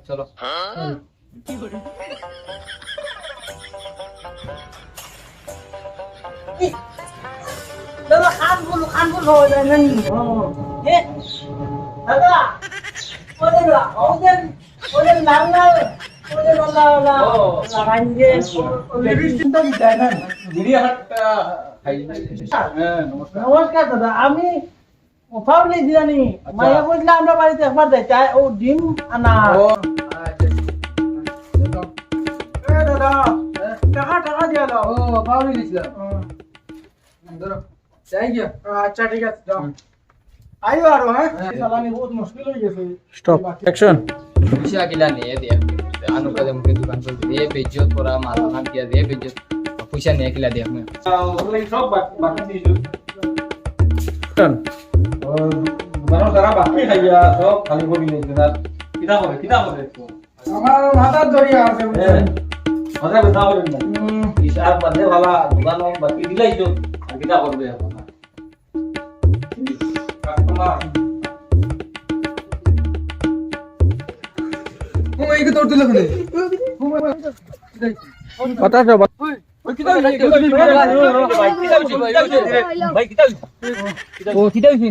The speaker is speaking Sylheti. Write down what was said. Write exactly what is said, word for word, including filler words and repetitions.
চলো। দাদা, কানফুল, কানফুল পাওয়া যায় না নি? এ, দাদা, ওই দাদা, ওদের, ওদের লাল লাল, ওদের লাল লাল, ও। লাল লাল, ওই লিপস্টিক তো দিতে হয় না। বিড়ি হাটটা খাই। হ্যাঁ, নমস্কার। নমস্কার দাদা, আমি ও, পাউলি দিলানি। আচ্ছা। মাইয়া কইছিল আমরা বাড়িত একবার যাইতায়, ও ডিম আনা। ও, আচ্ছা। এ দাদা, হ্যাঁ? টাকা, টাকা দিয়া দাও। ও, পাউলি দিছিলাম। হুম। ধরো। যাই গিয়া। আচ্ছা, ঠিক আছে, যাও। হুম। আইও আরো, হ্যাঁ? হ্যাঁ। চালানি বহুত মুশকিল হয়ে গেছে। স্টপ। অ্যাকশন। পয়সা কিলা নিয়ে দিয়া। আনো কাজে মুখে দোকান খুলতে। এ বেইজ্জত করা, মাল আনার দিয়া, এ বেইজ্জত। পয়সা নিয়ে কিলা দিয়া। আহ, ওই সব বাকি, বাকি দিয়ে দিও। অ্যাকশন। ও, দোকানো যারা বাকি খাইয়া, সব খালি করে নিয়ে গেছে। আর কিতা করে, কিতা করে একটু? আমার মাথার দড়ি আছে, বুঝছেন? হ্যাঁ, মাথা ব্যথা করেন না। হুম। ইস, আর বাদে ভালা, দোকানো বাকি দিলাই তো, আর কিতা করবে এখন? কাস্টমার। ও, এই তো তোর দিল কেন? কথা তো বল। ও, কিতা হইছে? ও, কিতা হইছে? ও, কিতা হইছে?